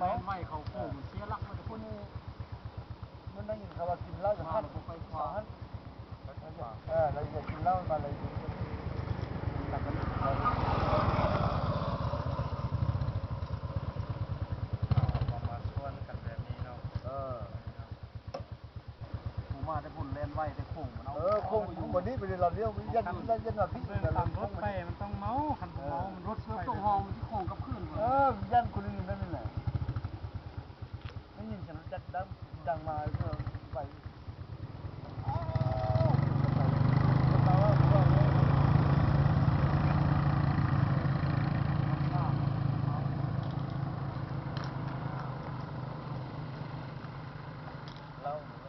Ven vay khau khoom xiab lab, phooj ywg, muab nab yim qha ua kim laub yog hab, lawv yog kim laub mas lawv yog Khoom yus mus nib pes los liab, yaj yaj yaj no pib, khoom ho khoom kab phwj, yaj kuv li nab ne, nab yim xyov lub caj dab ncaag mas vay. Lauj,